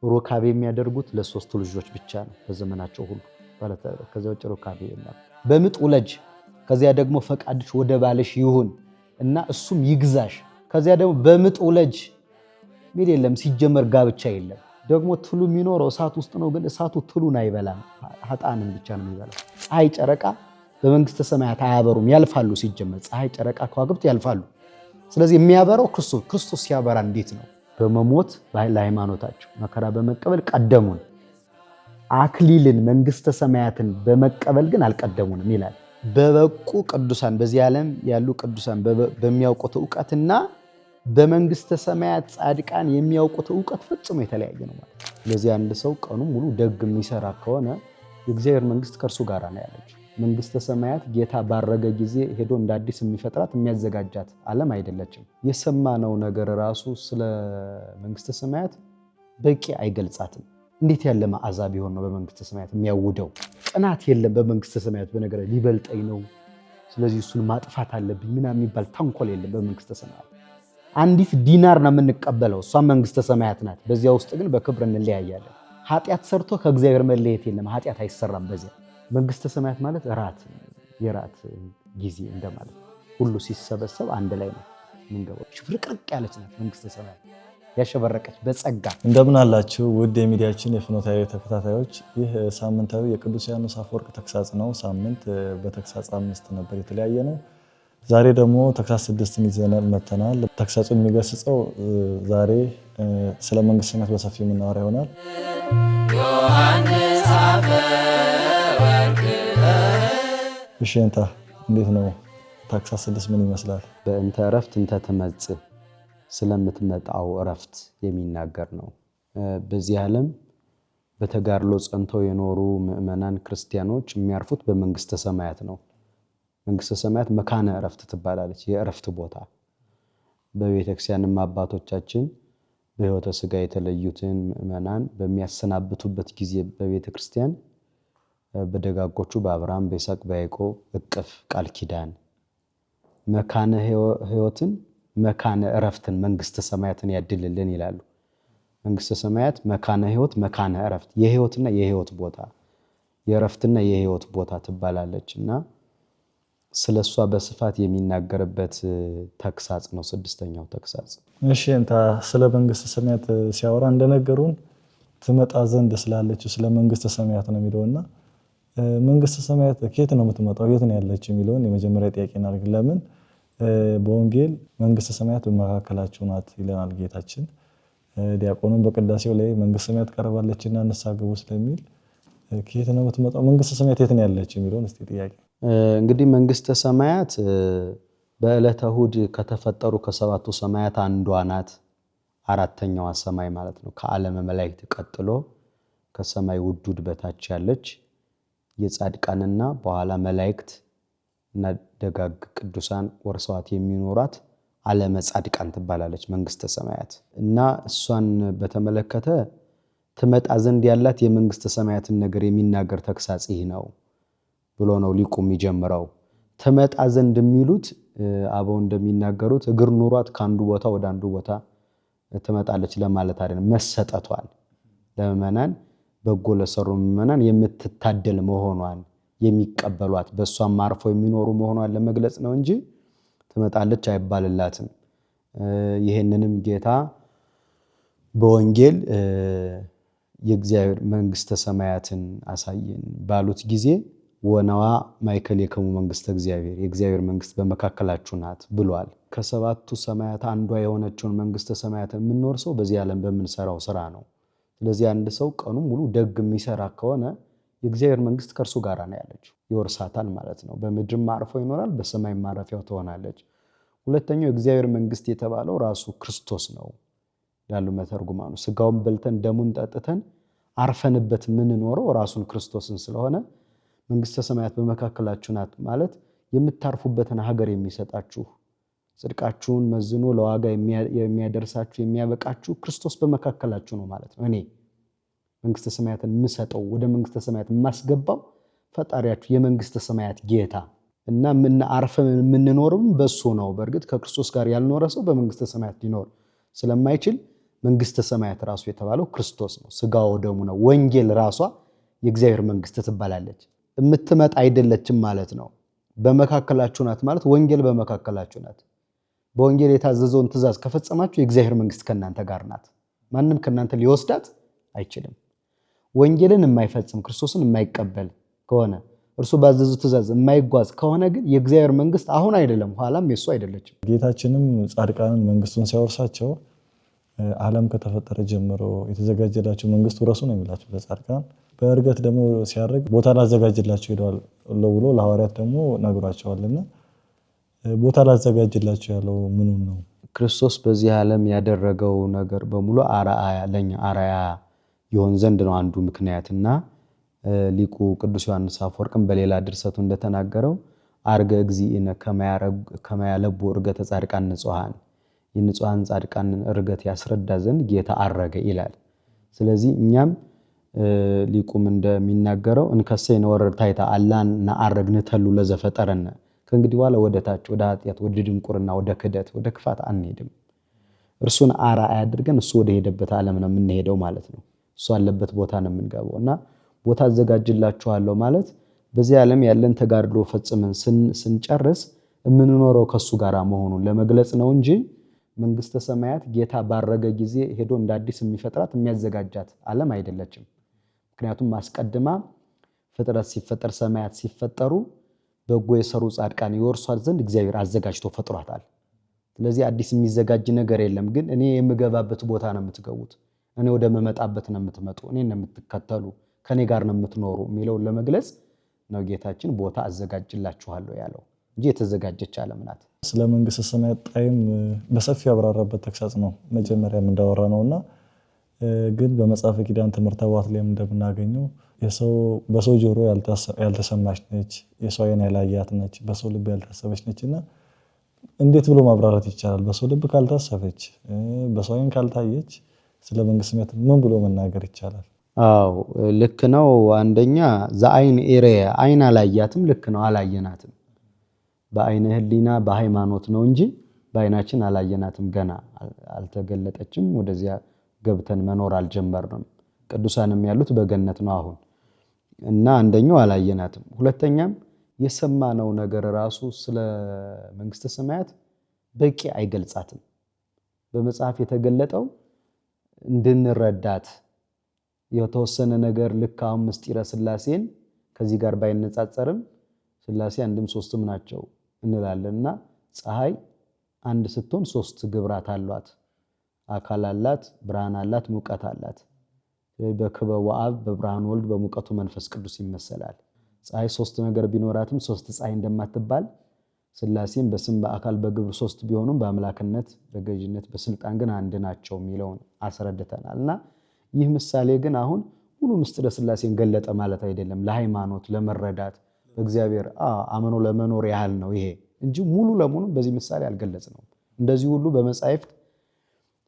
ሩካቤ የሚያደርጉት ለሶስቱ ልጆች ብቻ ነው በዘመናቸው ሁሉ። ከዚያ ውጭ ሩካቤ የለም። በምጥ ውለጅ፣ ከዚያ ደግሞ ፈቃድሽ ወደ ባልሽ ይሁን እና እሱም ይግዛሽ። ከዚያ ደግሞ በምጥ ውለጅ ሚል የለም። ሲጀመር ጋብቻ የለም። ደግሞ ትሉ የሚኖረው እሳት ውስጥ ነው። ግን እሳቱ ትሉን አይበላም፣ ሀጣንን ብቻ ነው የሚበላው። ፀሐይ፣ ጨረቃ በመንግስተ ሰማያት አያበሩም፣ ያልፋሉ። ሲጀመር ፀሐይ፣ ጨረቃ፣ ከዋክብት ያልፋሉ። ስለዚህ የሚያበራው ክርስቶስ። ክርስቶስ ሲያበራ እንዴት ነው? በመሞት ለሃይማኖታቸው መከራ በመቀበል ቀደሙን። አክሊልን መንግስተ ሰማያትን በመቀበል ግን አልቀደሙንም ይላል። በበቁ ቅዱሳን በዚህ ዓለም ያሉ ቅዱሳን በሚያውቁት እውቀትና በመንግስተ ሰማያት ጻድቃን የሚያውቁት እውቀት ፈጽሞ የተለያየ ነው ማለት ነው። ስለዚህ አንድ ሰው ቀኑ ሙሉ ደግ የሚሰራ ከሆነ የእግዚአብሔር መንግስት ከእርሱ ጋር ነው ያለችው። መንግስተ ሰማያት ጌታ ባረገ ጊዜ ሄዶ እንደ አዲስ የሚፈጥራት የሚያዘጋጃት ዓለም አይደለችም። የሰማነው ነገር ራሱ ስለ መንግስተ ሰማያት በቂ አይገልጻትም። እንዴት ያለ መዓዛ ቢሆን ነው በመንግስተ ሰማያት የሚያውደው? ቅናት የለም በመንግስተ ሰማያት። በነገር ሊበልጠኝ ነው፣ ስለዚህ እሱን ማጥፋት አለብኝ ምናምን የሚባል ተንኮል የለም በመንግስተ ሰማያት። አንዲት ዲናር ነው የምንቀበለው፣ እሷም መንግስተ ሰማያት ናት። በዚያ ውስጥ ግን በክብር እንለያያለን። ኃጢአት ሰርቶ ከእግዚአብሔር መለየት የለም። ኃጢአት አይሰራም በዚያ። መንግስተ ሰማያት ማለት እራት፣ የራት ጊዜ እንደማለት ሁሉ ሲሰበሰብ አንድ ላይ ነው የምንገባው። ሽብርቅርቅ ያለች ናት መንግስተ ሰማያት፣ ያሸበረቀች በጸጋ። እንደምን አላችሁ ውድ የሚዲያችን የፍኖተ ተከታታዮች፣ ይህ ሳምንታዊ የቅዱስ ዮሐንስ አፈወርቅ ተግሳጽ ነው። ሳምንት በተግሳጽ 5 ነበር የተለያየ ነው። ዛሬ ደግሞ ተግሳጽ 6ን ይዘን መተናል። ተግሳጹ የሚገስጸው ዛሬ ስለ መንግስተ ሰማያት በሰፊው የምናወራ ይሆናል። ዮሐንስ አፈወርቅ። እሺ እንታ እንዴት ነው ተግሳጽ 6 ምን ይመስላል? በእንተ እረፍት እንተ ትመጽእ፣ ስለምትመጣው እረፍት የሚናገር ነው። በዚህ ዓለም በተጋድሎ ጸንተው የኖሩ ምዕመናን ክርስቲያኖች የሚያርፉት በመንግስተ ሰማያት ነው። መንግስተ ሰማያት መካነ እረፍት ትባላለች፣ የእረፍት ቦታ። በቤተክርስቲያንም አባቶቻችን በሕይወተ ሥጋ የተለዩትን ምዕመናን በሚያሰናብቱበት ጊዜ በቤተክርስቲያን በደጋጎቹ በአብርሃም፣ በይስሐቅ፣ በያዕቆብ እቅፍ ቃል ኪዳን መካነ ሕይወትን መካነ እረፍትን መንግስተ ሰማያትን ያድልልን ይላሉ። መንግስተ ሰማያት መካነ ሕይወት መካነ እረፍት፣ የሕይወትና የሕይወት ቦታ፣ የእረፍትና የሕይወት ቦታ ትባላለች እና ስለሷ በስፋት የሚናገርበት ተግሳጽ ነው፣ ስድስተኛው ተግሳጽ። እሺ እንታ ስለ መንግስተ ሰማያት ሲያወራ እንደነገሩን ትመጣ ዘንድ ስላለችው ስለ መንግስተ ሰማያት ነው የሚለውና መንግስተ ሰማያት ከየት ነው የምትመጣው? የት ነው ያለችው የሚለውን የመጀመሪያ ጥያቄ እናድርግ። ለምን በወንጌል መንግስተ ሰማያት በመካከላችሁ ናት ይለናል ጌታችን። ዲያቆኑን በቅዳሴው ላይ መንግስተ ሰማያት ቀርባለችና ንስሐ ግቡ ስለሚል ከየት ነው የምትመጣው? መንግስተ ሰማያት የት ነው ያለችው የሚለውን እስቲ ጥያቄ። እንግዲህ መንግስተ ሰማያት በዕለተ እሑድ ከተፈጠሩ ከሰባቱ ሰማያት አንዷ ናት። አራተኛዋ ሰማይ ማለት ነው። ከዓለመ መላእክት ቀጥሎ ከሰማይ ውዱድ በታች ያለች የጻድቃንና በኋላ መላእክት እና ደጋግ ቅዱሳን ወርሰዋት የሚኖሯት ዓለመ ጻድቃን ትባላለች መንግስተ ሰማያት። እና እሷን በተመለከተ ትመጣ ዘንድ ያላት የመንግስተ ሰማያትን ነገር የሚናገር ተግሳጽ ይህ ነው ብሎ ነው ሊቁ የሚጀምረው። ትመጣ ዘንድ የሚሉት አበው እንደሚናገሩት እግር ኑሯት ከአንዱ ቦታ ወደ አንዱ ቦታ ትመጣለች ለማለት አይደለም። መሰጠቷን ለምእመናን፣ በጎ ለሰሩ ምእመናን የምትታደል መሆኗን፣ የሚቀበሏት በእሷም አርፈው የሚኖሩ መሆኗን ለመግለጽ ነው እንጂ ትመጣለች አይባልላትም። ይህንንም ጌታ በወንጌል የእግዚአብሔር መንግስተ ሰማያትን አሳየን ባሉት ጊዜ ወነዋ ማእከሌክሙ መንግስተ እግዚአብሔር፣ የእግዚአብሔር መንግስት በመካከላችሁ ናት ብሏል። ከሰባቱ ሰማያት አንዷ የሆነችውን መንግስተ ሰማያትን የምንወርሰው በዚህ ዓለም በምንሰራው ስራ ነው። ስለዚህ አንድ ሰው ቀኑ ሙሉ ደግ የሚሰራ ከሆነ የእግዚአብሔር መንግስት ከእርሱ ጋር ነው ያለችው፣ ይወርሳታል ማለት ነው። በምድርም አርፎ ይኖራል፣ በሰማይ ማረፊያው ትሆናለች። ሁለተኛው የእግዚአብሔር መንግስት የተባለው ራሱ ክርስቶስ ነው ያሉ መተርጉማኑ። ስጋውን በልተን ደሙን ጠጥተን አርፈንበት የምንኖረው ራሱን ክርስቶስን ስለሆነ መንግስተ ሰማያት በመካከላችሁ ናት ማለት የምታርፉበትን ሀገር የሚሰጣችሁ፣ ጽድቃችሁን መዝኖ ለዋጋ የሚያደርሳችሁ፣ የሚያበቃችሁ ክርስቶስ በመካከላችሁ ነው ማለት ነው። እኔ መንግስተ ሰማያትን የምሰጠው፣ ወደ መንግስተ ሰማያት የማስገባው ፈጣሪያችሁ የመንግስተ ሰማያት ጌታ እና ምን አርፈን የምንኖርም በሱ ነው። በእርግጥ ከክርስቶስ ጋር ያልኖረ ሰው በመንግስተ ሰማያት ሊኖር ስለማይችል መንግስተ ሰማያት ራሱ የተባለው ክርስቶስ ነው። ስጋው ደሙ ነው። ወንጌል ራሷ የእግዚአብሔር መንግስት ትባላለች። የምትመጣ አይደለችም ማለት ነው። በመካከላችሁ ናት ማለት ወንጌል በመካከላችሁ ናት። በወንጌል የታዘዘውን ትእዛዝ ከፈጸማችሁ የእግዚአብሔር መንግስት ከእናንተ ጋር ናት። ማንም ከእናንተ ሊወስዳት አይችልም። ወንጌልን የማይፈጽም ክርስቶስን የማይቀበል ከሆነ እርሱ ባዘዙ ትእዛዝ የማይጓዝ ከሆነ ግን የእግዚአብሔር መንግስት አሁን አይደለም ኋላም የሱ አይደለችም። ጌታችንም ጻድቃንን መንግስቱን ሲያወርሳቸው ዓለም ከተፈጠረ ጀምሮ የተዘጋጀላቸው መንግስት ውረሱ ነው የሚላቸው ለጻድቃን። በእርገት ደግሞ ሲያደርግ ቦታ ላዘጋጅላቸው ሄደዋል ብሎ ለሐዋርያት ደግሞ ነግሯቸዋልና ቦታ ላዘጋጅላቸው ያለው ምኑን ነው? ክርስቶስ በዚህ ዓለም ያደረገው ነገር በሙሉ አርአያ ለኛ አርአያ ይሆን ዘንድ ነው አንዱ ምክንያት እና ሊቁ ቅዱስ ዮሐንስ አፈወርቅም በሌላ ድርሰቱ እንደተናገረው አርገ እግዚእነ ከመያለቡ እርገተ ጻድቃን ንጹሐን የንጹሐን ጻድቃንን እርገት ያስረዳ ዘንድ ጌታ አረገ ይላል። ስለዚህ እኛም ሊቁም እንደሚናገረው እንከሰይ ነወረድ ታይታ አላን ናአረግ ንተሉ ለዘፈጠረነ ከእንግዲህ በኋላ ወደ ታች ወደ ኃጢአት ወደ ድንቁርና ወደ ክደት ወደ ክፋት አንሄድም። እርሱን አርአያ አድርገን እሱ ወደ ሄደበት ዓለም ነው የምንሄደው ማለት ነው። እሱ አለበት ቦታ ነው የምንገባው እና ቦታ አዘጋጅላችኋለሁ ማለት በዚህ ዓለም ያለን ተጋድሎ ፈጽመን ስንጨርስ የምንኖረው ከሱ ጋር መሆኑን ለመግለጽ ነው እንጂ መንግስተ ሰማያት ጌታ ባረገ ጊዜ ሄዶ እንደ አዲስ የሚፈጥራት የሚያዘጋጃት ዓለም አይደለችም። ምክንያቱም አስቀድማ ፍጥረት ሲፈጠር ሰማያት ሲፈጠሩ በጎ የሰሩ ጻድቃን ይወርሷት ዘንድ እግዚአብሔር አዘጋጅቶ ፈጥሯታል። ስለዚህ አዲስ የሚዘጋጅ ነገር የለም። ግን እኔ የምገባበት ቦታ ነው የምትገቡት፣ እኔ ወደምመጣበት ነው የምትመጡ፣ እኔ ነው የምትከተሉ፣ ከኔ ጋር ነው የምትኖሩ የሚለውን ለመግለጽ ነው ጌታችን ቦታ አዘጋጅላችኋለሁ ያለው እንጂ የተዘጋጀች ዓለም ናት። ስለ መንግስተ ሰማያት ጣዕም በሰፊው ያብራራበት ተግሳጽ ነው መጀመሪያም እንዳወራ ነውና፣ ግን በመጽሐፈ ኪዳን ትምህርተ ኅቡዓት ላይም እንደምናገኘው በሰው ጆሮ ያልተሰማች ነች፣ የሰው ዓይን ያላያት ነች፣ በሰው ልብ ያልታሰበች ነች እና እንዴት ብሎ ማብራራት ይቻላል? በሰው ልብ ካልታሰበች፣ በሰው ዓይን ካልታየች ስለ መንግስተ ሰማያት ምን ብሎ መናገር ይቻላል? አዎ ልክ ነው። አንደኛ ዘአይን ኢሬየ ዓይን አላያትም። ልክ ነው፣ አላየናትም። በአይነ ህሊና በሃይማኖት ነው እንጂ በአይናችን አላየናትም። ገና አልተገለጠችም። ወደዚያ ገብተን መኖር አልጀመርንም። ቅዱሳንም ያሉት በገነት ነው አሁን እና አንደኛው አላየናትም። ሁለተኛም የሰማነው ነገር ራሱ ስለ መንግስተ ሰማያት በቂ አይገልጻትም። በመጽሐፍ የተገለጠው እንድንረዳት የተወሰነ ነገር ልክ አሁን ምስጢረ ስላሴን ከዚህ ጋር ባይነጻጸርም ስላሴ አንድም ሶስትም ናቸው እንላለን እና ፀሐይ አንድ ስትሆን ሶስት ግብራት አሏት። አካል አላት፣ ብርሃን አላት፣ ሙቀት አላት። በክበቡ አብ በብርሃን ወልድ በሙቀቱ መንፈስ ቅዱስ ይመሰላል። ፀሐይ ሶስት ነገር ቢኖራትም ሶስት ፀሐይ እንደማትባል ስላሴም በስም በአካል በግብር ሶስት ቢሆኑም በአምላክነት በገዥነት በስልጣን ግን አንድ ናቸው የሚለውን አስረድተናል። እና ይህ ምሳሌ ግን አሁን ሙሉ ምስጢረ ስላሴን ገለጠ ማለት አይደለም። ለሃይማኖት ለመረዳት በእግዚአብሔር አምኖ ለመኖር ያህል ነው ይሄ እንጂ ሙሉ ለሙሉ በዚህ ምሳሌ አልገለጽነውም። እንደዚህ ሁሉ በመጻሕፍት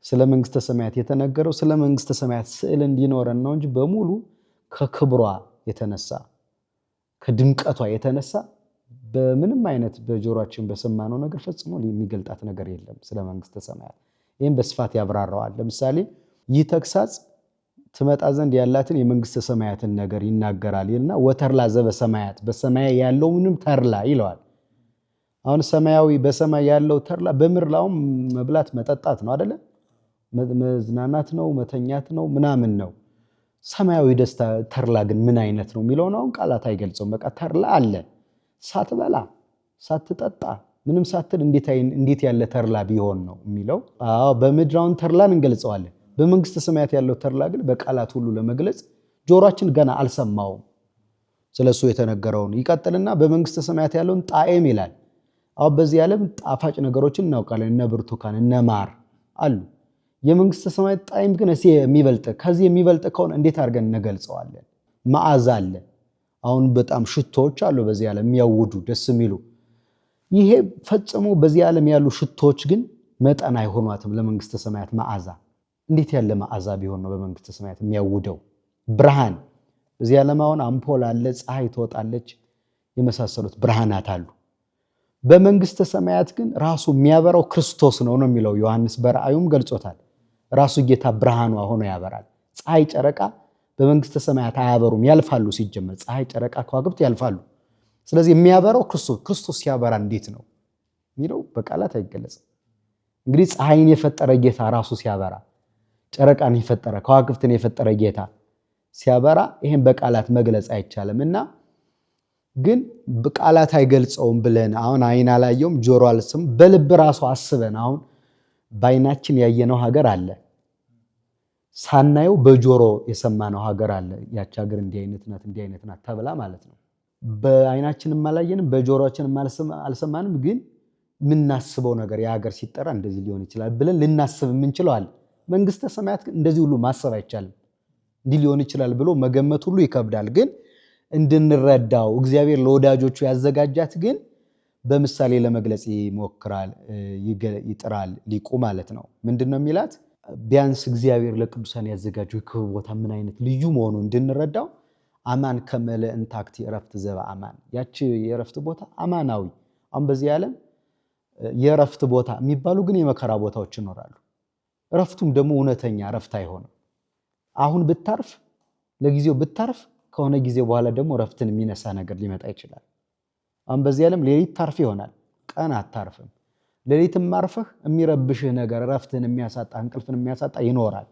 ስለ መንግስተ ሰማያት የተነገረው ስለ መንግስተ ሰማያት ስዕል እንዲኖረን ነው እንጂ በሙሉ ከክብሯ የተነሳ ከድምቀቷ የተነሳ በምንም አይነት በጆሮአችን በሰማነው ነገር ፈጽሞ የሚገልጣት ነገር የለም ስለ መንግስተ ሰማያት። ይህም በስፋት ያብራራዋል። ለምሳሌ ይህ ተግሳጽ ትመጣ ዘንድ ያላትን የመንግስተ ሰማያትን ነገር ይናገራል ይልና ወተርላ ዘበሰማያት በሰማይ ያለውንም ተርላ ይለዋል። አሁን ሰማያዊ በሰማይ ያለው ተርላ በምድር ላይም መብላት መጠጣት ነው አይደለ? መዝናናት ነው፣ መተኛት ነው፣ ምናምን ነው። ሰማያዊ ደስታ ተርላ ግን ምን አይነት ነው የሚለውን አሁን ቃላት አይገልጸውም። በቃ ተርላ አለ። ሳትበላ ሳትጠጣ ምንም ሳትል እንዴት ያለ ተርላ ቢሆን ነው የሚለው። አዎ በምድር አሁን ተርላን እንገልጸዋለን። በመንግስተ ሰማያት ያለው ተርላ ግን በቃላት ሁሉ ለመግለጽ ጆሮአችን ገና አልሰማውም። ስለሱ የተነገረውን ይቀጥልና በመንግስተ ሰማያት ያለውን ጣዕም ይላል። አሁን በዚህ ዓለም ጣፋጭ ነገሮችን እናውቃለን። እነ ብርቱካን እነ ማር አሉ። የመንግስተ ሰማያት ጣዕም ግን እዚህ የሚበልጥ ከዚህ የሚበልጥ ከሆነ እንዴት አድርገን እንገልጸዋለን? መዓዛ አለ። አሁን በጣም ሽቶዎች አሉ በዚህ ዓለም የሚያውዱ ደስ የሚሉ። ይሄ ፈጽሞ በዚህ ዓለም ያሉ ሽቶዎች ግን መጠን አይሆኗትም ለመንግስተ ሰማያት መዓዛ። እንዴት ያለ መዓዛ ቢሆን ነው በመንግስተ ሰማያት የሚያውደው? ብርሃን በዚህ ዓለም አሁን አምፖል አለ፣ ፀሐይ ትወጣለች፣ የመሳሰሉት ብርሃናት አሉ። በመንግስተ ሰማያት ግን ራሱ የሚያበራው ክርስቶስ ነው ነው የሚለው ዮሐንስ በራእዩም ገልጾታል። ራሱ ጌታ ብርሃኗ ሆኖ ያበራል። ፀሐይ ጨረቃ በመንግስተ ሰማያት አያበሩም፣ ያልፋሉ። ሲጀመር ፀሐይ፣ ጨረቃ፣ ከዋክብት ያልፋሉ። ስለዚህ የሚያበራው ክርስቶስ። ክርስቶስ ሲያበራ እንዴት ነው የሚለው በቃላት አይገለጽም። እንግዲህ ፀሐይን የፈጠረ ጌታ ራሱ ሲያበራ፣ ጨረቃን የፈጠረ ከዋክብትን የፈጠረ ጌታ ሲያበራ ይሄን በቃላት መግለጽ አይቻልም። እና ግን በቃላት አይገልጸውም ብለን አሁን አይን አላየውም ጆሮ አልሰማም፣ በልብ ራሱ አስበን አሁን በአይናችን ያየነው ሀገር አለ፣ ሳናየው በጆሮ የሰማነው ሀገር አለ። ያች ሀገር እንዲህ አይነት ናት እንዲህ አይነት ናት ተብላ ማለት ነው። በአይናችንም አላየንም በጆሮአችንም አልሰማንም፣ ግን የምናስበው ነገር የሀገር ሲጠራ እንደዚህ ሊሆን ይችላል ብለን ልናስብ የምንችለው አለ። መንግስተ ሰማያት ግን እንደዚህ ሁሉ ማሰብ አይቻልም። እንዲህ ሊሆን ይችላል ብሎ መገመት ሁሉ ይከብዳል። ግን እንድንረዳው እግዚአብሔር ለወዳጆቹ ያዘጋጃት ግን በምሳሌ ለመግለጽ ይሞክራል፣ ይጥራል ሊቁ ማለት ነው። ምንድን ነው የሚላት? ቢያንስ እግዚአብሔር ለቅዱሳን ያዘጋጀው የክብር ቦታ ምን አይነት ልዩ መሆኑ እንድንረዳው አማን ከመለ እንታክቲ እረፍት ዘበ አማን፣ ያቺ የእረፍት ቦታ አማናዊ። አሁን በዚህ ዓለም የእረፍት ቦታ የሚባሉ ግን የመከራ ቦታዎች ይኖራሉ። እረፍቱም ደግሞ እውነተኛ እረፍት አይሆንም። አሁን ብታርፍ፣ ለጊዜው ብታርፍ፣ ከሆነ ጊዜ በኋላ ደግሞ እረፍትን የሚነሳ ነገር ሊመጣ ይችላል። አሁን በዚህ ዓለም ሌሊት ታርፍ ይሆናል፣ ቀን አታርፍም። ሌሊትም አርፈህ የሚረብሽህ ነገር እረፍትን የሚያሳጣ እንቅልፍን የሚያሳጣ ይኖራል።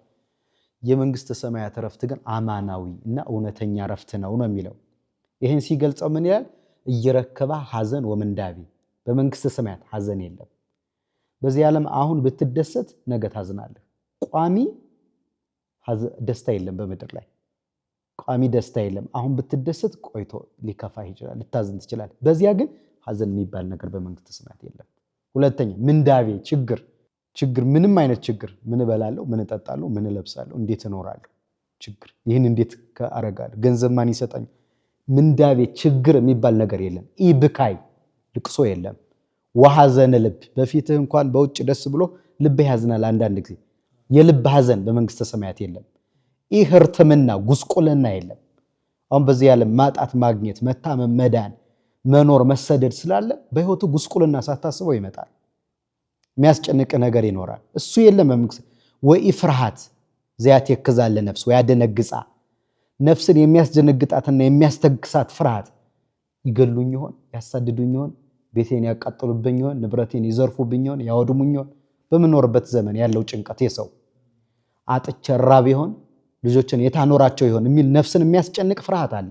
የመንግስተ ሰማያት እረፍት ግን አማናዊ እና እውነተኛ እረፍት ነው ነው የሚለው። ይህን ሲገልጸው ምን ይላል? እየረከባ ሐዘን ወምንዳቤ፣ በመንግስተ ሰማያት ሐዘን የለም። በዚህ ዓለም አሁን ብትደሰት ነገ ታዝናለህ። ቋሚ ደስታ የለም፣ በምድር ላይ ቋሚ ደስታ የለም። አሁን ብትደሰት ቆይቶ ሊከፋህ ይችላል፣ ልታዝን ትችላለህ። በዚያ ግን ሐዘን የሚባል ነገር በመንግስተ ሰማያት የለም። ሁለተኛ ምንዳቤ፣ ችግር ችግር፣ ምንም አይነት ችግር፣ ምን እበላለሁ፣ ምን እጠጣለሁ፣ ምን እለብሳለሁ፣ እንዴት እኖራለሁ፣ ችግር፣ ይህን እንዴት አረጋለሁ፣ ገንዘብ ማን ይሰጣኝ፣ ምንዳቤ ችግር የሚባል ነገር የለም። ኢብካይ ልቅሶ የለም። ወሐዘነ ልብ፣ በፊትህ እንኳን በውጭ ደስ ብሎ ልብህ ያዝናል። አንዳንድ ጊዜ የልብ ሐዘን በመንግስተ ሰማያት የለም። ኢህርትምና ጉስቁልና የለም። አሁን በዚህ ዓለም ማጣት፣ ማግኘት፣ መታመም፣ መዳን፣ መኖር፣ መሰደድ ስላለ በህይወቱ ጉስቁልና ሳታስበው ይመጣል። የሚያስጨንቅ ነገር ይኖራል። እሱ የለም በመንግስት። ወኢ ፍርሃት ዘያትየክዛለ ነፍስ ወያደነግጻ፣ ነፍስን የሚያስደነግጣትና የሚያስተግሳት ፍርሃት፣ ይገሉኝ ይሆን፣ ያሳድዱኝ ይሆን፣ ቤቴን ያቃጥሉብኝ ይሆን፣ ንብረቴን ይዘርፉብኝ ይሆን፣ ያወድሙኝ ይሆን፣ በምኖርበት ዘመን ያለው ጭንቀት የሰው አጥቼ ራብ ይሆን፣ ልጆችን የታኖራቸው ይሆን የሚል ነፍስን የሚያስጨንቅ ፍርሃት አለ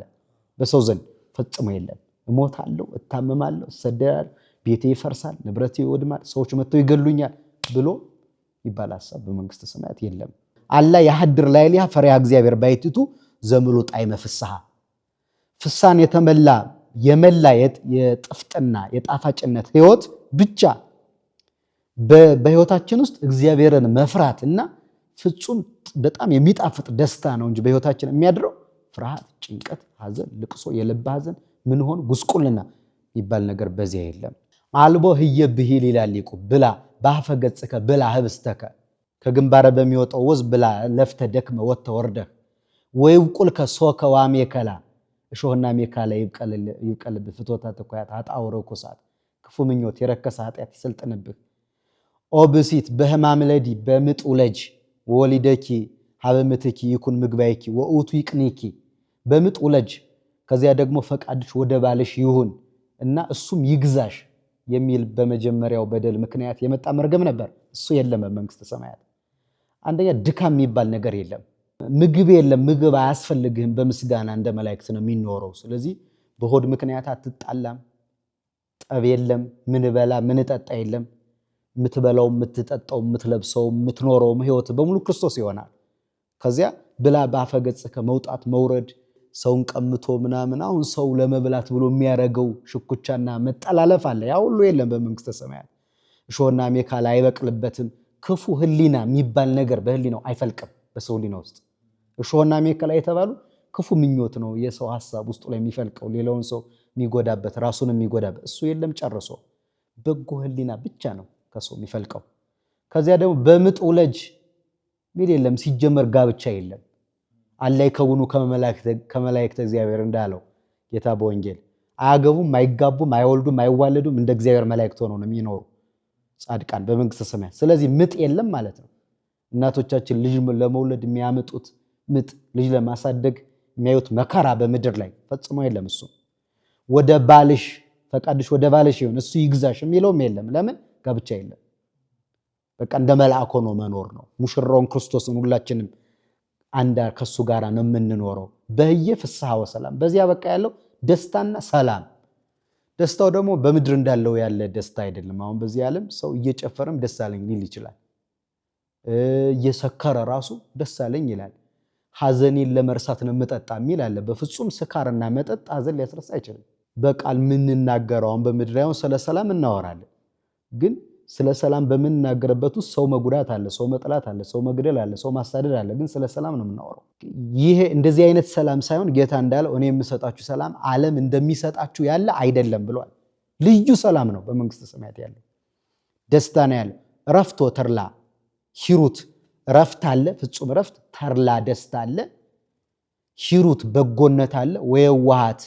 በሰው ዘንድ፣ ፈጽሞ የለም። እሞታለሁ፣ እታመማለሁ፣ እሰደዳለሁ፣ ቤቴ ይፈርሳል፣ ንብረቴ ይወድማል፣ ሰዎች መጥተው ይገሉኛል ብሎ ይባል ሀሳብ በመንግስተ ሰማያት የለም። አላ ያህድር ላዕሌሃ ፈሪሃ እግዚአብሔር ባይቲቱ ዘምሉ ጣዕመ ፍስሐ፣ ፍሳን የተመላ የመላ የጥፍጥና የጣፋጭነት ህይወት ብቻ በህይወታችን ውስጥ እግዚአብሔርን መፍራት እና ፍጹም በጣም የሚጣፍጥ ደስታ ነው እንጂ በህይወታችን የሚያድረው ፍርሃት፣ ጭንቀት፣ ሐዘን፣ ልቅሶ፣ የልብ ሐዘን ምን ሆን ጉስቁልና የሚባል ነገር በዚያ የለም። አልቦ ህየ ብሂል ይላል ሊቁ፣ ብላ በአፈ ገጽከ ብላ ህብስተከ፣ ከግንባረ በሚወጣው ወዝ ብላ ለፍተ ደክመ ወጥተ ወርደህ፣ ወይብቁልከ ሶከ ዋሜከላ፣ እሾህና ሜካላ ይብቀልብህ፣ ፍትወተ ትኩያት ኃጣውእ ርኩሳት፣ ክፉ ምኞት የረከሰ ኃጢአት ይሰልጥንብህ። ኦ ብእሲት በሕማም ለዲ፣ በምጥ ውለጅ፣ ወሊደኪ ሀበ ምትኪ ይኩን ምግባይኪ ወውእቱ ይቅኒኪ፣ በምጥ ውለጅ ከዚያ ደግሞ ፈቃድሽ ወደ ባልሽ ይሁን እና እሱም ይግዛሽ የሚል በመጀመሪያው በደል ምክንያት የመጣ መርገም ነበር። እሱ የለም በመንግስተ ሰማያት። አንደኛ ድካም የሚባል ነገር የለም። ምግብ የለም። ምግብ አያስፈልግህም። በምስጋና እንደ መላእክት ነው የሚኖረው። ስለዚህ በሆድ ምክንያት አትጣላም። ጠብ የለም። ምን በላ ምን ጠጣ የለም። የምትበላው፣ የምትጠጣው፣ የምትለብሰው፣ የምትኖረውም ህይወት በሙሉ ክርስቶስ ይሆናል። ከዚያ ብላ ባፈ ገጽከ መውጣት መውረድ ሰውን ቀምቶ ምናምን አሁን ሰው ለመብላት ብሎ የሚያደርገው ሽኩቻና መጠላለፍ አለ። ያ ሁሉ የለም በመንግስተ ሰማያት። እሾህና አሜከላ አይበቅልበትም። ክፉ ህሊና የሚባል ነገር በህሊናው አይፈልቅም። በሰው ህሊና ውስጥ እሾህና አሜከላ የተባሉ ክፉ ምኞት ነው፣ የሰው ሀሳብ ውስጡ ላይ የሚፈልቀው ሌላውን ሰው የሚጎዳበት ራሱን የሚጎዳበት እሱ የለም ጨርሶ። በጎ ህሊና ብቻ ነው ከሰው የሚፈልቀው። ከዚያ ደግሞ በምጥ ውለጅ ሚል የለም። ሲጀመር ጋብቻ የለም። አላ ይከውኑ ከመላእክተ እግዚአብሔር እንዳለው ጌታ በወንጌል አያገቡም፣ አይጋቡም፣ አይወልዱም፣ አይዋለዱም እንደ እግዚአብሔር መላእክት ሆነው ነው የሚኖሩ ጻድቃን በመንግስተ ሰማያት። ስለዚህ ምጥ የለም ማለት ነው። እናቶቻችን ልጅ ለመውለድ የሚያመጡት ምጥ፣ ልጅ ለማሳደግ የሚያዩት መከራ በምድር ላይ ፈጽሞ የለም። እሱ ወደ ባልሽ ፈቃድሽ ወደ ባልሽ ይሁን እሱ ይግዛሽ የሚለውም የለም። ለምን? ጋብቻ የለም። በቃ እንደ መልአክ ሆኖ መኖር ነው። ሙሽራውን ክርስቶስን ሁላችንም አንድ ከሱ ጋር ነው የምንኖረው። በህየ ፍስሐ ወሰላም፣ በዚያ በቃ ያለው ደስታና ሰላም። ደስታው ደግሞ በምድር እንዳለው ያለ ደስታ አይደለም። አሁን በዚህ ዓለም ሰው እየጨፈረም ደስ አለኝ ሊል ይችላል። እየሰከረ ራሱ ደስ አለኝ ይላል። ሐዘኔን ለመርሳት ነው የምጠጣ የሚል አለ። በፍጹም ስካርና መጠጥ ሐዘን ሊያስረሳ አይችልም። በቃል የምንናገረው አሁን በምድር ላይ ስለ ሰላም እናወራለን፣ ግን ስለ ሰላም በምንናገርበት ውስጥ ሰው መጉዳት አለ፣ ሰው መጥላት አለ፣ ሰው መግደል አለ፣ ሰው ማሳደድ አለ። ግን ስለ ሰላም ነው የምናወራው። ይሄ እንደዚህ አይነት ሰላም ሳይሆን ጌታ እንዳለው እኔ የምሰጣችሁ ሰላም ዓለም እንደሚሰጣችሁ ያለ አይደለም ብሏል። ልዩ ሰላም ነው በመንግስተ ሰማያት ያለው፣ ደስታ ነው ያለው። እረፍት ወተድላ ሂሩት፣ እረፍት አለ፣ ፍጹም እረፍት፣ ተድላ ደስታ አለ፣ ሂሩት በጎነት አለ፣ ወየዋሃት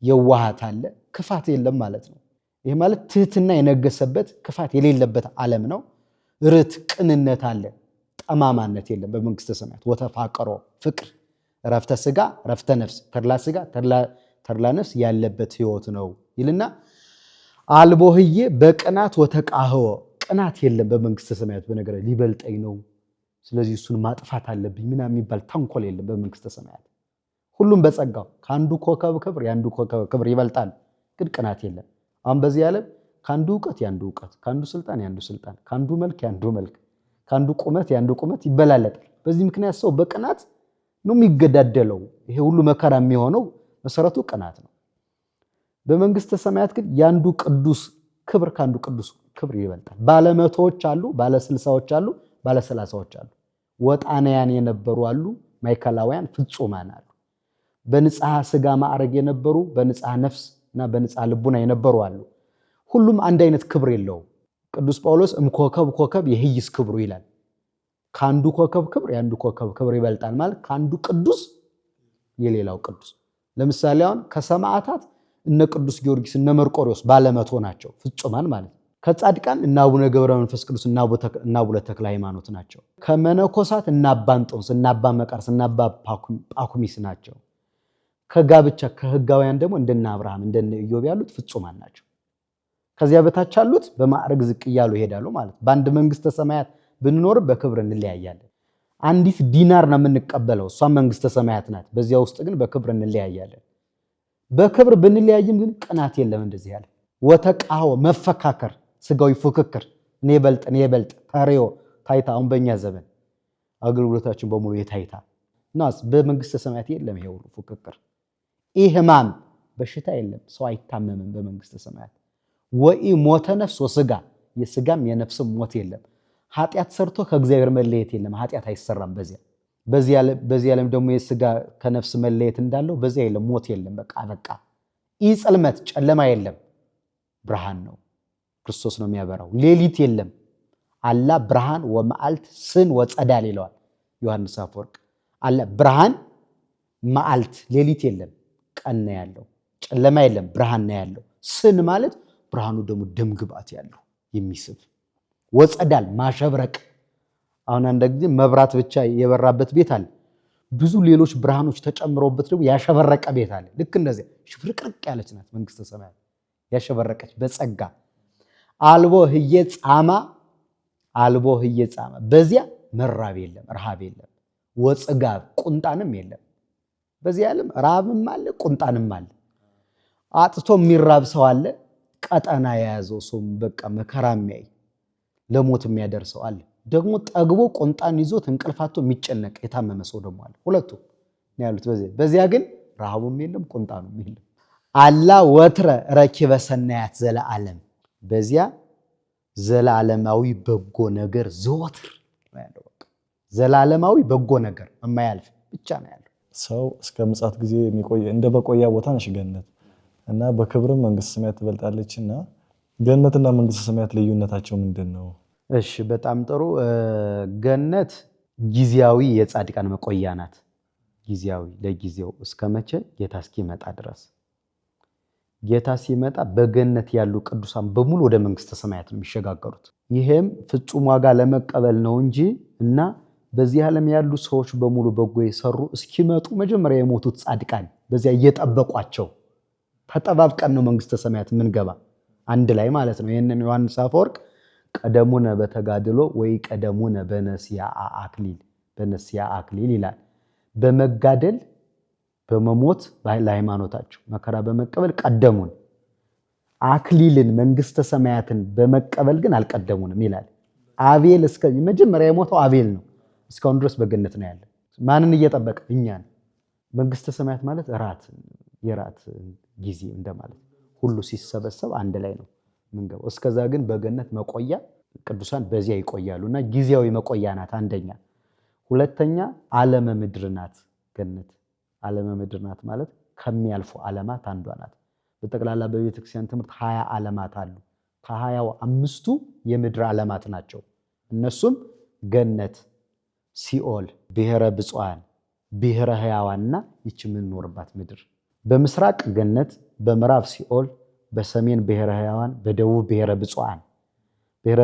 የዋሃት አለ፣ ክፋት የለም ማለት ነው። ይህ ማለት ትህትና የነገሰበት ክፋት የሌለበት ዓለም ነው። ርት ቅንነት አለ፣ ጠማማነት የለም በመንግስተ ሰማያት። ወተፋቅሮ ፍቅር፣ ረፍተ ስጋ ረፍተ ነፍስ፣ ተድላ ስጋ ተድላ ነፍስ ያለበት ህይወት ነው ይልና አልቦህዬ በቅናት ወተቃህወ፣ ቅናት የለም በመንግስተ ሰማያት። በነገር ሊበልጠኝ ነው ስለዚህ እሱን ማጥፋት አለብኝ ምናምን የሚባል ተንኮል የለም በመንግስተ ሰማያት። ሁሉም በጸጋው ከአንዱ ኮከብ ክብር የአንዱ ኮከብ ክብር ይበልጣል፣ ግን ቅናት የለም። አሁን በዚህ ዓለም ከአንዱ እውቀት የአንዱ እውቀት፣ ከአንዱ ስልጣን የአንዱ ስልጣን፣ ከአንዱ መልክ የአንዱ መልክ፣ ከአንዱ ቁመት የአንዱ ቁመት ይበላለጣል። በዚህ ምክንያት ሰው በቅናት ነው የሚገዳደለው። ይሄ ሁሉ መከራ የሚሆነው መሰረቱ ቅናት ነው። በመንግስተ ሰማያት ግን የአንዱ ቅዱስ ክብር ከአንዱ ቅዱስ ክብር ይበልጣል። ባለመቶዎች አሉ፣ ባለ 60ዎች አሉ፣ ባለ 30ዎች አሉ። ወጣንያን የነበሩ አሉ፣ ማዕከላውያን ፍጹማን አሉ። በንጽሐ ስጋ ማዕረግ የነበሩ በንጽሐ ነፍስ እና በንጽሐ ልቡና የነበሩ አሉ። ሁሉም አንድ አይነት ክብር የለውም። ቅዱስ ጳውሎስ እምኮከብ ኮከብ የህይስ ክብሩ ይላል። ከአንዱ ኮከብ ክብር የአንዱ ኮከብ ክብር ይበልጣል ማለት ከአንዱ ቅዱስ የሌላው ቅዱስ። ለምሳሌ አሁን ከሰማዕታት እነ ቅዱስ ጊዮርጊስ እነ መርቆሪዎስ ባለመቶ ናቸው፣ ፍጹማን ማለት ነው። ከጻድቃን እነ አቡነ ገብረ መንፈስ ቅዱስ እነ አቡነ ተክለ ሃይማኖት ናቸው። ከመነኮሳት እነ አባ እንጦንስ እነ አባ መቃርስ እነ አባ ጳኩሚስ ናቸው። ከጋብቻ ከህጋውያን ደግሞ እንደነ አብርሃም እንደነ ኢዮብ ያሉት ፍጹማን ናቸው። ከዚያ በታች ያሉት በማዕረግ ዝቅ እያሉ ይሄዳሉ ማለት ነው። በአንድ መንግስተ ሰማያት ብንኖር በክብር እንለያያለን። አንዲት ዲናር ነው የምንቀበለው፣ እሷም መንግስተ ሰማያት ናት። በዚያ ውስጥ ግን በክብር እንለያያለን። በክብር ብንለያይም ግን ቅናት የለም። እንደዚህ ያለ ወተቃሆ መፈካከር፣ ስጋዊ ፉክክር፣ እኔ በልጥ እኔ በልጥ ታሪዮ ታይታ። አሁን በእኛ ዘመን አገልግሎታችን በሙሉ የታይታ ናስ። በመንግስተ ሰማያት የለም ይሄ ሁሉ ፉክክር። ይህ ህማም በሽታ የለም። ሰው አይታመምም በመንግስተ ሰማያት። ወኢ ሞተ ነፍስ ወስጋ፣ የስጋም የነፍስም ሞት የለም። ኃጢአት ሰርቶ ከእግዚአብሔር መለየት የለም። ኃጢአት አይሰራም በዚያ። በዚህ ዓለም ደግሞ የስጋ ከነፍስ መለየት እንዳለው በዚያ የለም፣ ሞት የለም። በቃ በቃ። ኢ ጽልመት ጨለማ የለም፣ ብርሃን ነው። ክርስቶስ ነው የሚያበራው። ሌሊት የለም። አላ ብርሃን ወመዓልት ስን ወጸዳል ይለዋል ዮሐንስ አፈወርቅ። አላ ብርሃን መዓልት፣ ሌሊት የለም፣ ቀን ነው ያለው። ጨለማ የለም፣ ብርሃን ነው ያለው። ስን ማለት ብርሃኑ ደግሞ ደም ግባት ያለው የሚስብ፣ ወጸዳል ማሸብረቅ። አሁን አንድ ጊዜ መብራት ብቻ የበራበት ቤት አለ። ብዙ ሌሎች ብርሃኖች ተጨምረውበት ደግሞ ያሸበረቀ ቤት አለ። ልክ እንደዚያ ሽብርቅርቅ ያለች ናት መንግስተ ሰማያት፣ ያሸበረቀች በጸጋ። አልቦ ህየ ጻማ፣ አልቦ ህየ ጻማ፣ በዚያ መራብ የለም፣ ረሃብ የለም፣ ወጽጋብ ቁንጣንም የለም። በዚህ ዓለም ረሃብም አለ ቁንጣንም አለ። አጥቶ የሚራብ ሰው አለ። ቀጠና የያዘው ሰው በቃ መከራ የሚያይ ለሞት የሚያደርሰው አለ። ደግሞ ጠግቦ ቁንጣን ይዞት እንቅልፋቶ የሚጨነቅ የታመመ ሰው ደግሞ አለ። ሁለቱ ነው ያሉት በዚያ። በዚያ ግን ረሃቡም የለም ቁንጣኑም የለም። አላ ወትረ ረኪበ ሰናያት ዘለዓለም፣ በዚያ ዘላለማዊ በጎ ነገር ዘወትር ነው ያለው። በቃ ዘላለማዊ በጎ ነገር የማያልፍ ብቻ ነው ያለው። ሰው እስከ ምጽአት ጊዜ የሚቆይ እንደ በቆያ ቦታ ነሽ ገነት እና በክብርም መንግስተ ሰማያት ትበልጣለች። እና ገነትና መንግስተ ሰማያት ልዩነታቸው ምንድን ነው? እሺ በጣም ጥሩ። ገነት ጊዜያዊ የጻድቃን መቆያ ናት። ጊዜያዊ ለጊዜው እስከ መቼ? ጌታ እስኪመጣ ድረስ። ጌታ ሲመጣ በገነት ያሉ ቅዱሳን በሙሉ ወደ መንግስተ ሰማያት ነው የሚሸጋገሩት። ይሄም ፍጹም ዋጋ ለመቀበል ነው እንጂ እና በዚህ ዓለም ያሉ ሰዎች በሙሉ በጎ የሰሩ እስኪመጡ መጀመሪያ የሞቱት ጻድቃን በዚያ እየጠበቋቸው ተጠባብቀን ነው መንግስተ ሰማያት የምንገባ አንድ ላይ ማለት ነው። ይህንን ዮሐንስ አፈወርቅ ቀደሙነ በተጋድሎ ወይ ቀደሙነ በነሲያ አክሊል በነሲያ አክሊል ይላል። በመጋደል በመሞት ለሃይማኖታቸው መከራ በመቀበል ቀደሙን፣ አክሊልን መንግስተ ሰማያትን በመቀበል ግን አልቀደሙንም ይላል። አቤል እስከ መጀመሪያ የሞተው አቤል ነው። እስካሁን ድረስ በገነት ነው ያለ። ማንን እየጠበቀ? እኛን። መንግስተ ሰማያት ማለት እራት የራት ጊዜ እንደማለት፣ ሁሉ ሲሰበሰብ አንድ ላይ ነው ምንገባው። እስከዛ ግን በገነት መቆያ ቅዱሳን በዚያ ይቆያሉ እና ጊዜያዊ መቆያ ናት አንደኛ። ሁለተኛ ዓለመ ምድር ናት ገነት። ዓለመ ምድር ናት ማለት ከሚያልፉ ዓለማት አንዷ ናት። በጠቅላላ በቤተክርስቲያን ትምህርት 20 ዓለማት አሉ። ከ20ው 5ቱ የምድር ዓለማት ናቸው። እነሱም ገነት፣ ሲኦል፣ ብሔረ ብፁዓን፣ ብሔረ ሕያዋንና ይቺ የምንኖርባት ምድር። በምስራቅ ገነት፣ በምዕራብ ሲኦል፣ በሰሜን ብሔረ ሕያዋን፣ በደቡብ ብሔረ ብፁዓን። ብሔረ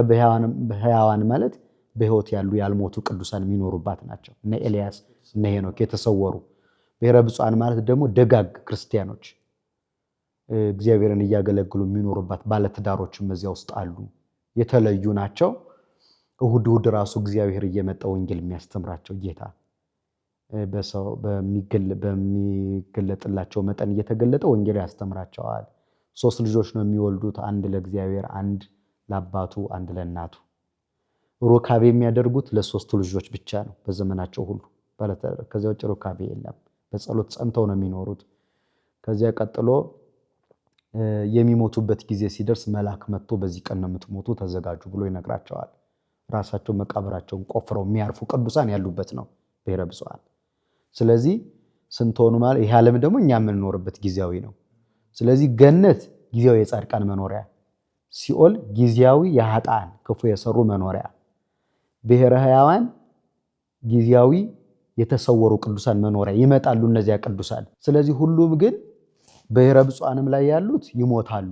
ሕያዋን ማለት በሕይወት ያሉ ያልሞቱ ቅዱሳን የሚኖሩባት ናቸው። እነ ኤልያስ እነ ሄኖክ የተሰወሩ። ብሔረ ብፁዓን ማለት ደግሞ ደጋግ ክርስቲያኖች እግዚአብሔርን እያገለግሉ የሚኖሩባት ባለትዳሮችም እዚያ ውስጥ አሉ። የተለዩ ናቸው። እሁድ እሁድ ራሱ እግዚአብሔር እየመጣ ወንጌል የሚያስተምራቸው ጌታ በሰው በሚገለጥላቸው መጠን እየተገለጠ ወንጌል ያስተምራቸዋል። 3 ልጆች ነው የሚወልዱት። አንድ ለእግዚአብሔር፣ አንድ ለአባቱ፣ አንድ ለእናቱ። ሩካቤ የሚያደርጉት ለ3ቱ ልጆች ብቻ ነው በዘመናቸው ሁሉ። ከዚያ ውጭ ሩካቤ የለም። በጸሎት ጸንተው ነው የሚኖሩት። ከዚያ ቀጥሎ የሚሞቱበት ጊዜ ሲደርስ መልአክ መጥቶ በዚህ ቀን ነው የምትሞቱ ተዘጋጁ ብሎ ይነግራቸዋል። ራሳቸው መቃብራቸውን ቆፍረው የሚያርፉ ቅዱሳን ያሉበት ነው ብሔረ ብፁዓን። ስለዚህ ስንት ሆኑ ማለት ይሄ ዓለም ደግሞ እኛ የምንኖርበት ጊዜያዊ ነው። ስለዚህ ገነት ጊዜያዊ የጻድቃን መኖሪያ፣ ሲኦል ጊዜያዊ የኃጥአን ክፉ የሰሩ መኖሪያ፣ ብሔረ ሕያዋን ጊዜያዊ የተሰወሩ ቅዱሳን መኖሪያ ይመጣሉ እነዚያ ቅዱሳን። ስለዚህ ሁሉም ግን ብሔረ ብፁዓንም ላይ ያሉት ይሞታሉ፣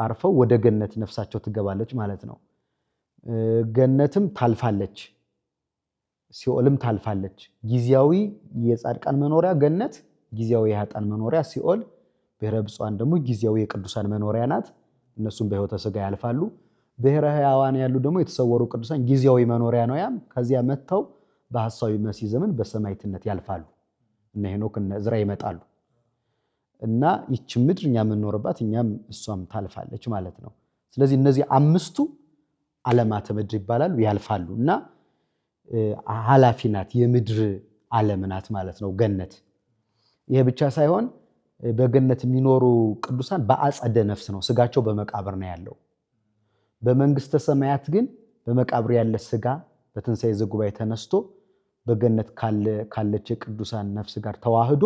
አርፈው ወደ ገነት ነፍሳቸው ትገባለች ማለት ነው። ገነትም ታልፋለች፣ ሲኦልም ታልፋለች። ጊዜያዊ የጻድቃን መኖሪያ ገነት፣ ጊዜያዊ የኃጥአን መኖሪያ ሲኦል፣ ብሔረ ብፁዓን ደግሞ ጊዜያዊ የቅዱሳን መኖሪያ ናት። እነሱም በሕይወተ ሥጋ ያልፋሉ። ብሔረ ሕያዋን ያሉ ደግሞ የተሰወሩ ቅዱሳን ጊዜያዊ መኖሪያ ነው። ያም ከዚያ መጥተው በሐሳዊ መሲህ ዘመን በሰማዕትነት ያልፋሉ። እነ ሄኖክ እነ ዕዝራ ይመጣሉ እና ይህች ምድር እኛ የምንኖርባት እኛም እሷም ታልፋለች ማለት ነው። ስለዚህ እነዚህ 5ቱ ዓለማተ ምድር ይባላሉ፣ ያልፋሉ እና ኃላፊ ናት፣ የምድር ዓለም ናት ማለት ነው ገነት። ይሄ ብቻ ሳይሆን በገነት የሚኖሩ ቅዱሳን በአጸደ ነፍስ ነው፣ ስጋቸው በመቃብር ነው ያለው። በመንግስተ ሰማያት ግን በመቃብር ያለ ስጋ በትንሣኤ ዘጉባኤ ተነስቶ በገነት ካለች የቅዱሳን ነፍስ ጋር ተዋህዶ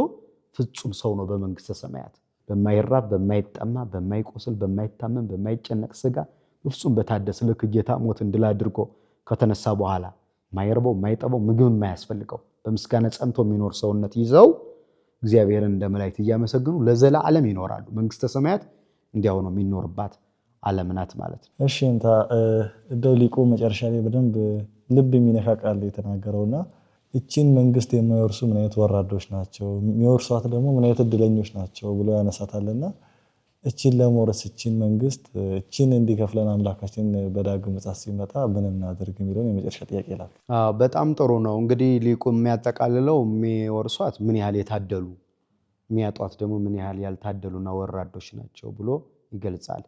ፍጹም ሰው ነው በመንግስተ ሰማያት። በማይራብ በማይጠማ በማይቆስል በማይታመም በማይጨነቅ ስጋ ፍጹም በታደሰ ልክ ጌታ ሞትን ድል አድርጎ ከተነሳ በኋላ ማይርበው ማይጠበው ምግብ የማያስፈልገው በምስጋና ጸንቶ የሚኖር ሰውነት ይዘው እግዚአብሔርን እንደ መላእክት እያመሰግኑ ለዘላለም ይኖራሉ። መንግስተ ሰማያት እንዲያው ነው የሚኖርባት ዓለም ናት ማለት ነው። እሺ እንታ እንደው ሊቁ መጨረሻ ላይ በደንብ ልብ የሚነካ ቃል የተናገረውና እቺን መንግስት የማይወርሱ ምን አይነት ወራዶች ናቸው፣ የሚወርሷት ደግሞ ምን አይነት እድለኞች ናቸው ብሎ ያነሳታልና እቺን ለመውረስ እቺን መንግስት እቺን እንዲከፍለን አምላካችን በዳግም ምጽአት ሲመጣ ምን እናድርግ የሚለውን የመጨረሻ ጥያቄ ይላል። አዎ በጣም ጥሩ ነው። እንግዲህ ሊቁ የሚያጠቃልለው የሚወርሷት ምን ያህል የታደሉ የሚያጧት ደግሞ ምን ያህል ያልታደሉና ወራዶች ናቸው ብሎ ይገልጻል።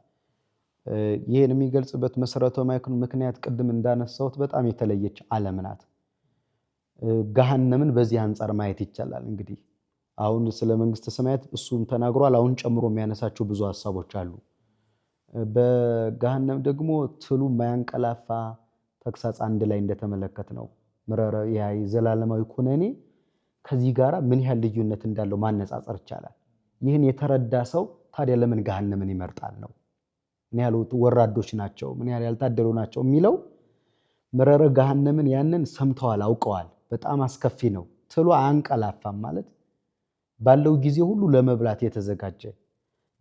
ይሄን የሚገልጽበት መሰረታዊ ምክንያት ቅድም እንዳነሳሁት በጣም የተለየች ዓለም ናት። ገሃነምን በዚህ አንፃር ማየት ይቻላል። እንግዲህ አሁን ስለ መንግስተ ሰማያት እሱም ተናግሯል። አሁን ጨምሮ የሚያነሳቸው ብዙ ሐሳቦች አሉ። በገሃነም ደግሞ ትሉ የማያንቀላፋ ተግሳጽ አንድ ላይ እንደተመለከትነው ምረረ ያ ዘላለማዊ ኩነኔ ከዚህ ጋራ ምን ያህል ልዩነት እንዳለው ማነጻጸር ይቻላል። ይህን የተረዳ ሰው ታዲያ ለምን ገሃነምን ይመርጣል ነው? ምን ያህል ወራዶች ናቸው፣ ምን ያህል ያልታደሉ ናቸው የሚለው ምረረ ገሃነምን ያንን ሰምተዋል፣ አውቀዋል። በጣም አስከፊ ነው። ትሉ አያንቀላፋም ማለት ባለው ጊዜ ሁሉ ለመብላት የተዘጋጀ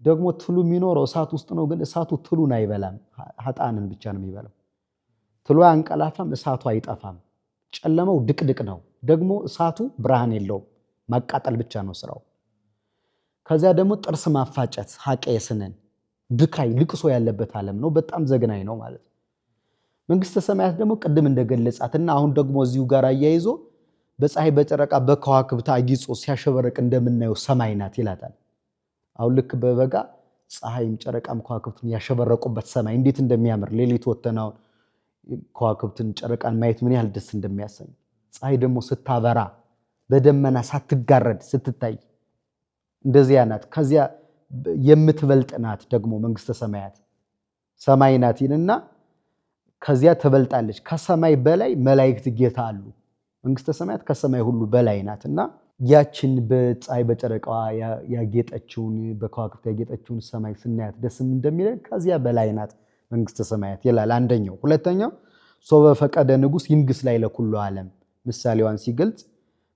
ደግሞ ትሉ የሚኖረው እሳት ውስጥ ነው። ግን እሳቱ ትሉን አይበላም፣ ኃጥአንን ብቻ ነው የሚበላው። ትሎ አያንቀላፋም፣ እሳቱ አይጠፋም። ጨለማው ድቅድቅ ነው። ደግሞ እሳቱ ብርሃን የለውም፣ ማቃጠል ብቻ ነው ስራው። ከዚያ ደግሞ ጥርስ ማፋጨት ሀቄ ስነን ብካይ ልቅሶ ያለበት ዓለም ነው። በጣም ዘግናኝ ነው ማለት ነው። መንግስተ ሰማያት ደግሞ ቅድም እንደገለጻትና አሁን ደግሞ እዚሁ ጋር አያይዞ በፀሐይ በጨረቃ በከዋክብት አጊጾ ሲያሸበረቅ እንደምናየው ሰማይ ናት ይላታል። አሁን ልክ በበጋ ፀሐይም ጨረቃም ከዋክብትም ያሸበረቁበት ሰማይ እንዴት እንደሚያምር ሌሊት ወተን አሁን ከዋክብትን ጨረቃን ማየት ምን ያህል ደስ እንደሚያሰኝ፣ ፀሐይ ደግሞ ስታበራ በደመና ሳትጋረድ ስትታይ እንደዚያ ናት። ከዚያ የምትበልጥ ናት ደግሞ መንግስተ ሰማያት ሰማይ ናት ይልና ከዚያ ትበልጣለች። ከሰማይ በላይ መላእክት ጌታ አሉ። መንግስተ ሰማያት ከሰማይ ሁሉ በላይ ናት እና ያችን በፀሐይ በጨረቃዋ ያጌጠችውን በከዋክብት ያጌጠችውን ሰማይ ስናያት ደስም እንደሚለን ከዚያ በላይ ናት መንግስተ ሰማያት ይላል አንደኛው። ሁለተኛው ሶበ ፈቀደ ንጉስ ይንግስ ላይ ለኩሉ ዓለም ምሳሌዋን ሲገልጽ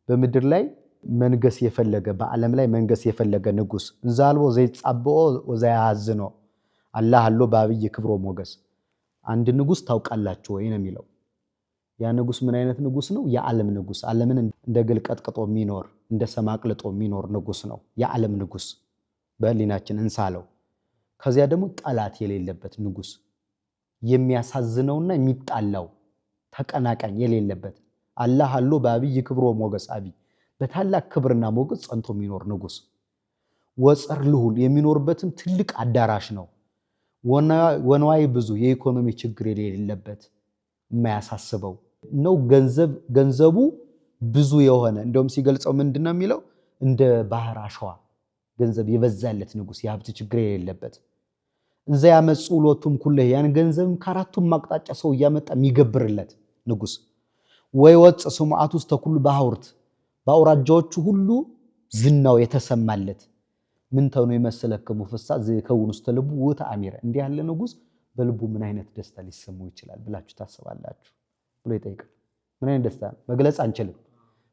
በምድር ላይ መንገስ የፈለገ በዓለም ላይ መንገስ የፈለገ ንጉስ እንዘ አልቦ ዘይጻብኦ ወዘያዝኖ አላህ አሎ በአብይ ክብሮ ሞገስ። አንድ ንጉስ ታውቃላችሁ ወይ ነው የሚለው። ያ ንጉስ ምን አይነት ንጉስ ነው? የዓለም ንጉስ፣ ዓለምን እንደ ግል ቀጥቅጦ የሚኖር እንደ ሰም አቅልጦ የሚኖር ንጉስ ነው። የዓለም ንጉስ በህሊናችን እንሳለው። ከዚያ ደግሞ ጠላት የሌለበት ንጉስ፣ የሚያሳዝነውና የሚጣላው ተቀናቃኝ የሌለበት አላህ አሎ በአብይ ክብሮ ሞገስ አብይ በታላቅ ክብርና ሞገስ ጸንቶ የሚኖር ንጉስ። ወፀር ልሁል የሚኖርበትም ትልቅ አዳራሽ ነው። ወንዋይ ብዙ የኢኮኖሚ ችግር የሌለበት የማያሳስበው ነው። ገንዘቡ ብዙ የሆነ እንደውም ሲገልጸው ምንድን ነው የሚለው? እንደ ባህር አሸዋ ገንዘብ የበዛለት ንጉስ፣ የሀብት ችግር የሌለበት እንዘ ያመጹ ሎቱም ኩለ ያን ገንዘብም ከአራቱም አቅጣጫ ሰው እያመጣ የሚገብርለት ንጉስ። ወይ ወፅ ስሙዓቱ ውስተ ኩሉ በሐውርት በአውራጃዎቹ ሁሉ ዝናው የተሰማለት ምን ተኑ የመሰለክሙ ፍስሐ ዘይከውን ውስተ ልቡ ውእተ አሚረ እንዲህ ያለ ንጉስ በልቡ ምን አይነት ደስታ ሊሰማው ይችላል ብላችሁ ታስባላችሁ ብሎ ይጠይቃል። ምን አይነት ደስታ መግለጽ አንችልም።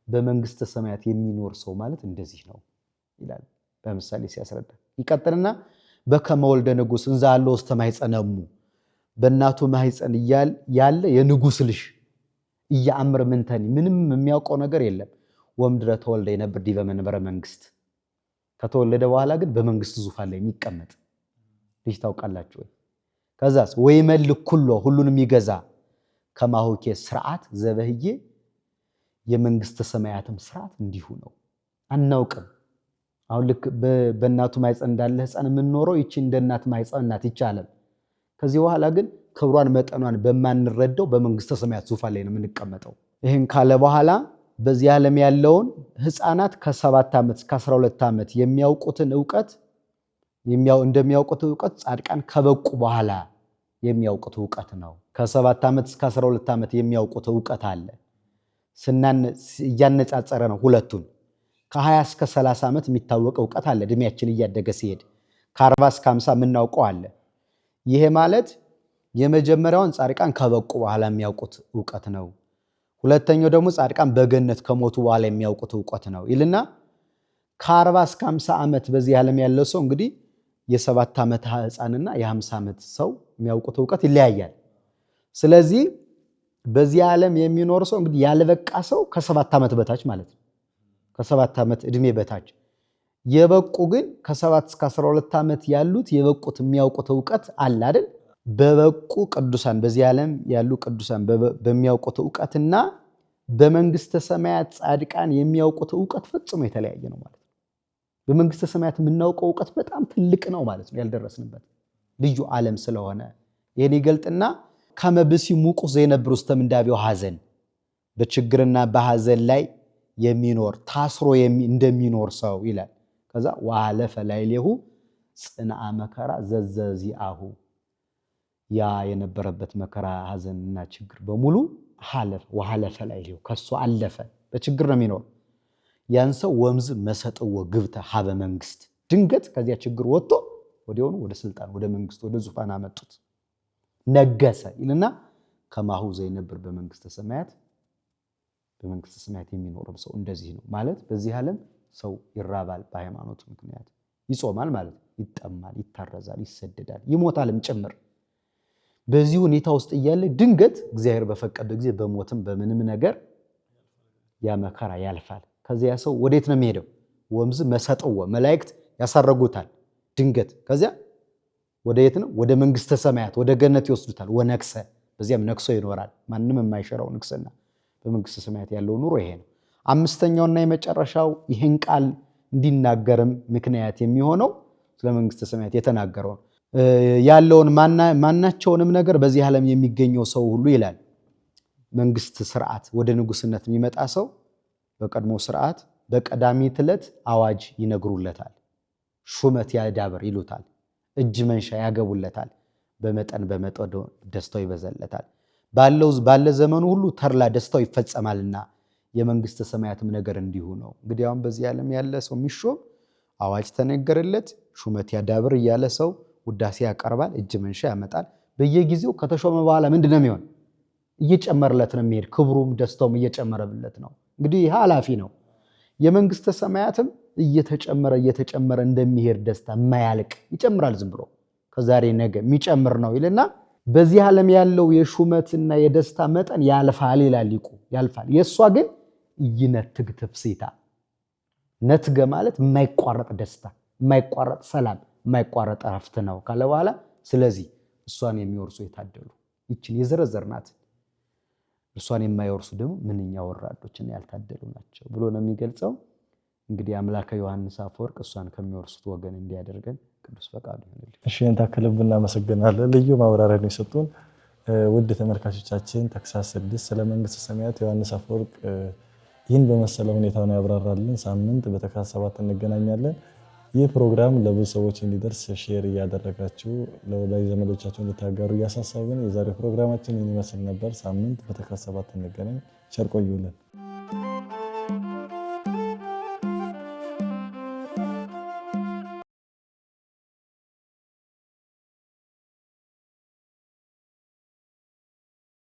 በመንግስተ ሰማያት የሚኖር ሰው ማለት እንደዚህ ነው ይላል በምሳሌ ሲያስረዳ። ይቀጥልና በከመ ወልደ ንጉስ እንዘ ሀሎ ውስተ ማሕፀነ እሙ በእናቱ ማሕፀን ያለ የንጉስ ልጅ እያአምር ምንተኒ ምንም የሚያውቀው ነገር የለም። ወምድረ ተወልደ የነብር ዲበ መንበረ መንግስት ከተወለደ በኋላ ግን በመንግስት ዙፋን ላይ የሚቀመጥ ልጅ ታውቃላችሁ ወይ? ከዛስ ወይ መልክ ኩሎ ሁሉንም የሚገዛ ከማሁኬ ስርዓት ዘበህዬ የመንግስተ ሰማያትም ስርዓት እንዲሁ ነው። አናውቅም። አሁን ልክ በእናቱ ማህፀን እንዳለ ህፃን የምንኖረው ይቺ እንደ እናት ማህፀን ናት ይቻላል። ከዚህ በኋላ ግን ክብሯን መጠኗን በማንረዳው በመንግስተ ሰማያት ዙፋን ላይ ነው የምንቀመጠው። ይህን ካለ በኋላ በዚህ ዓለም ያለውን ህፃናት ከ7 ዓመት እስከ 12 ዓመት የሚያውቁትን እውቀት እንደሚያውቁት እውቀት ጻድቃን ከበቁ በኋላ የሚያውቁት እውቀት ነው። ከ7 ዓመት እስከ 12 ዓመት የሚያውቁት እውቀት አለ። እያነጻጸረ ነው ሁለቱን። ከ20 እስከ 30 ዓመት የሚታወቅ እውቀት አለ። እድሜያችን እያደገ ሲሄድ ከ40 እስከ 50 የምናውቀው አለ። ይሄ ማለት የመጀመሪያውን ጻድቃን ከበቁ በኋላ የሚያውቁት እውቀት ነው። ሁለተኛው ደግሞ ጻድቃን በገነት ከሞቱ በኋላ የሚያውቁት እውቀት ነው ይልና ከ40 እስከ 50 ዓመት በዚህ ዓለም ያለው ሰው እንግዲህ የ7 ዓመት ህፃንና የ50 ዓመት ሰው የሚያውቁት እውቀት ይለያያል። ስለዚህ በዚህ ዓለም የሚኖር ሰው እንግዲህ ያልበቃ ሰው ከ7 ዓመት በታች ማለት ነው። ከ7 ዓመት እድሜ በታች የበቁ ግን ከ7 እስከ 12 ዓመት ያሉት የበቁት የሚያውቁት እውቀት አለ አይደል? በበቁ ቅዱሳን በዚህ ዓለም ያሉ ቅዱሳን በሚያውቁት እውቀትና በመንግስተ ሰማያት ጻድቃን የሚያውቁት እውቀት ፈጽሞ የተለያየ ነው ማለት ነው። በመንግስተ ሰማያት የምናውቀው እውቀት በጣም ትልቅ ነው ማለት ነው። ያልደረስንበት ልዩ ዓለም ስለሆነ ይህን ይገልጥና ከመብሲ ሙቁ ዘይነብር ውስተ ምንዳቤው ሐዘን በችግርና በሐዘን ላይ የሚኖር ታስሮ እንደሚኖር ሰው ይላል። ከዛ ወኀለፈ ላዕሌሁ ጽንአ መከራ ዘዘዚአሁ ያ የነበረበት መከራ ሐዘንና ችግር በሙሉ ወኀለፈ ላዕሌሁ ከሱ አለፈ። በችግር ነው የሚኖር ያን ሰው ወምዝ መሰጥዎ ግብተ ሀበ መንግስት ድንገት ከዚያ ችግር ወጥቶ ወዲያውኑ ወደ ስልጣን ወደ መንግስት ወደ ዙፋን አመጡት። ነገሰ ይልና ከማሁ ዘይነብር በመንግስተ ሰማያት በመንግስተ ሰማያት የሚኖርም ሰው እንደዚህ ነው ማለት። በዚህ ዓለም ሰው ይራባል፣ በሃይማኖቱ ምክንያት ይጾማል ማለት ይጠማል፣ ይታረዛል፣ ይሰደዳል፣ ይሞታልም ጭምር። በዚህ ሁኔታ ውስጥ እያለ ድንገት እግዚአብሔር በፈቀደ ጊዜ በሞትም በምንም ነገር ያ መከራ ያልፋል። ከዚያ ሰው ወዴት ነው የሚሄደው? ወምዝ መሰጠወ መላእክት ያሳረጉታል ድንገት። ከዚያ ወደ የት ነው? ወደ መንግስተ ሰማያት ወደ ገነት ይወስዱታል። ወነግሰ በዚያም ነግሶ ይኖራል። ማንም የማይሽረው ንግስና በመንግስተ ሰማያት ያለው ኑሮ ይሄ ነው። አምስተኛውና የመጨረሻው ይህን ቃል እንዲናገርም ምክንያት የሚሆነው ስለ መንግስተ ሰማያት የተናገረው ነው። ያለውን ማናቸውንም ነገር በዚህ ዓለም የሚገኘው ሰው ሁሉ ይላል መንግስት ስርዓት ወደ ንጉስነት የሚመጣ ሰው በቀድሞ ስርዓት በቀዳሚት ዕለት አዋጅ ይነግሩለታል። ሹመት ያዳብር ይሉታል። እጅ መንሻ ያገቡለታል። በመጠን በመጠን ደስታው ይበዛለታል። ባለ ዘመኑ ሁሉ ተድላ ደስታው ይፈጸማልና የመንግስተ ሰማያትም ነገር እንዲሁ ነው። እንግዲህ አሁን በዚህ ዓለም ያለ ሰው የሚሾም አዋጅ ተነገረለት፣ ሹመት ያዳብር እያለ ሰው ውዳሴ ያቀርባል፣ እጅ መንሻ ያመጣል። በየጊዜው ከተሾመ በኋላ ምንድን ነው የሚሆን? እየጨመረለት ነው የሚሄድ። ክብሩም ደስታውም እየጨመረለት ነው። እንግዲህ ይህ ኃላፊ ነው። የመንግስተ ሰማያትም እየተጨመረ እየተጨመረ እንደሚሄድ ደስታ የማያልቅ ይጨምራል። ዝም ብሎ ከዛሬ ነገ የሚጨምር ነው ይልና በዚህ ዓለም ያለው የሹመትና የደስታ መጠን ያልፋል ይላል ሊቁ፣ ያልፋል። የእሷ ግን ኢይነትግ ትፍሥሕታ። ነትገ ማለት የማይቋረጥ ደስታ፣ የማይቋረጥ ሰላም፣ የማይቋረጥ እረፍት ነው ካለ በኋላ ስለዚህ እሷን የሚወርሱ የታደሉ ይችን የዘረዘርናት እርሷን የማይወርሱ ደግሞ ምንኛ ወራዶችና ያልታደሉ ናቸው ብሎ ነው የሚገልጸው። እንግዲህ አምላከ ዮሐንስ አፈወርቅ እሷን ከሚወርሱት ወገን እንዲያደርገን ቅዱስ ፈቃዱ ይሁንልን። እሺ ከልብ እናመሰግናለን። ልዩ ማብራሪያ ነው የሰጡን። ውድ ተመልካቾቻችን ተግሳጽ 6 ስለ መንግስተ ሰማያት ዮሐንስ አፈወርቅ ይህን በመሰለ ሁኔታ ነው ያብራራልን። ሳምንት በተግሳጽ 7 እንገናኛለን። ይህ ፕሮግራም ለብዙ ሰዎች እንዲደርስ share እያደረጋችሁ ለወዳጅ ዘመዶቻችሁ እንድታጋሩ እያሳሰብን የዛሬው ፕሮግራማችን ይህን ይመስል ነበር። ሳምንት በተግሳጽ 7 እንገናኝ። ቸር ቆዩልን።